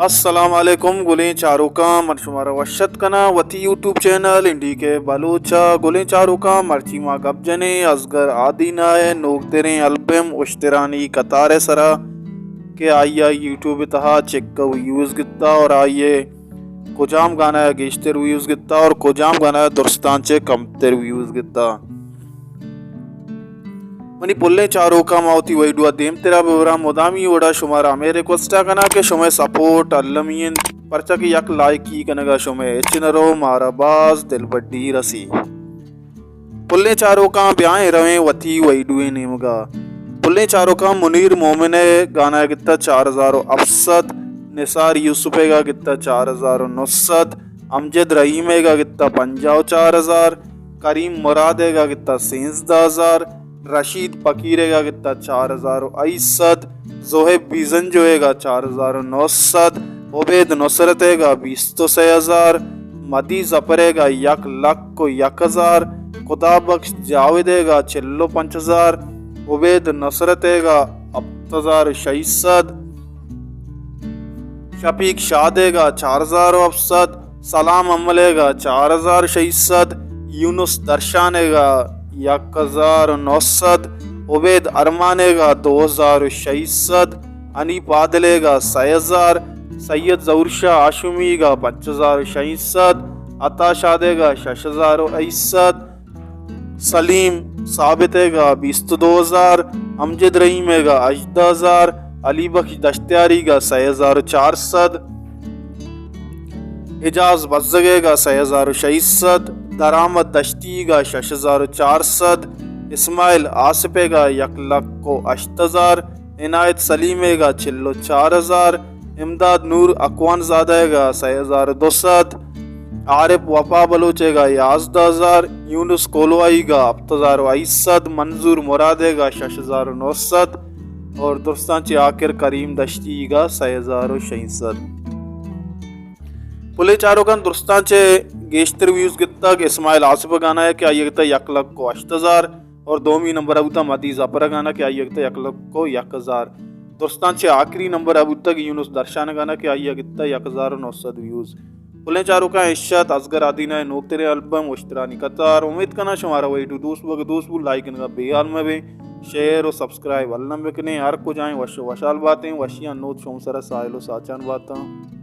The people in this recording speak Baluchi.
السلام علیکم گلیں چاروکاں، من شمارا وش ات کناں وتی یوٹیوب چینل این ڈی کے بلوچ ءَ۔ گلیں چاروکاں، مرچی ما گپ جنیں اصغر آدینہ ءِ نوکتریں البم اشترانی قطار ءِ سرا کہ آئی ءَ یوٹیوب ءِ تہا چکہ ویوز گتا اور آئی ءِ کجام گانا ءَ گیشتر ویوز گتا اور کجام گانا ءَ درستاں چہ کمتر ویوز گتا۔ منی پلیں چاروکاں، ما وتی ویڈیو ءَ دیمترا ببراں، مدامی وڑا شمارا ہمے ریکویسٹ ءَ کناں کہ شمئے سپورٹ المی انت، پرچا کہ یک لائکی کنگا شمئے ہچ نہ رو، مارا باز دلبڈی رسی۔ پلیں چاروکاں، بیائیں رویں وتی ویڈیو ءِ نیمگا۔ پلیں چاروکاں، منیر مومن ءِ گانا گتا چار ہزار و ہفت سد، نثار یوسف ءِ گا گتا چار ہزار و نو سد، امجد رحیم ءِ گا گتا پنجاہ و چار ہزار، کریم مراد ءِ گا گتا سینزدہ ہزار، رشید فقیر ءِ گا گتا چار ہزار و ہشت سد، زوہیب بیزنجو ءِ گا چار ہزار و نو سد، عبید نصرت ءِ گا بیست و سئے ہزار، مدی ظفر ءِ گا یک لکھ و یک ہزار، خدا بخش جاوید ءِ گا چل و پنچ ہزار، عبید نصرت ءِ گا ہپت ہزار و شش سد، شفیق شاد ءِ گا چار ہزار و ہفت سد، سلام امل ءِ گا چار ہزار شش سد، یونس درشان ءِ گا یک ہزار و نو سد، عبید ارمان ءِ گا دو ہزار و شش سد، حنیف عادل ءِ گا سئے ہزار، سید ظہور شاہ ہاشمی ءِ گا پنچ ہزار و شش سد، عطا شاد ءِ گا شش ہزار و ہشت سد، سلیم ثابت ءِ گا بیست و دو ہزار، امجد رحیم ءِ گا ہژدہ ہزار، علی بخش دشتیاری ءِ گا سئے ہزار و چار سد، اعجاز بزگ ءِ گا سئے ہزار و شش سد، درآمد دشتی ءِ گا شش ہزار و چار سد، اسماعیل آصف ءِ گا یک لکھ و ہشت ہزار، عنایت سلیم ءِ گا چل و چار ہزار، امداد نور اکوان زادہ ءِ گا سئے ہزار و دو سد، عارف وفا بلوچ ءِ گا یازدہ ہزار، یونس کولوائی ءِ گا ہپت ہزار و ہشت سد، منظور مراد ءِ گا شش ہزار و نو سد اور درستاں چہ آخر کریم دشتی ءِ گا سئے ہزار و شش سد۔ پلیں چاروکاں، درستاں چہ گیشتر ویوز گتگ اسماعیل آصف ءِ گانا ءَ کہ آئی ءَ گتگ یک لکھ و ہشت ہزار اور دومی نمبر ءَ بوتگ مدی ظفر ءِ گانا کہ آئی ءَ گتگ یک لکھ و یک ہزار۔ درستاں چہ آخری نمبر ءَ بوتگ یونس درشان ءِ گانا کہ آئی ءَ گتگ یک ہزار و نو سد ویوز۔ پلیں چاروکاں، اش ات اصغر آدینہ ءِ نوکتریں البم اشترانی قطار۔ امید کناں شمارا ویڈیو دوست بوگ، دوست بوت لائک کنگا بے حال مہ بے، شیئر و سبسکرائب الم بکنیں۔ ہر کجائیں وش و وشحال باتیں، وشیاں نود شوم سرا ساہیل و ساچان باتاں۔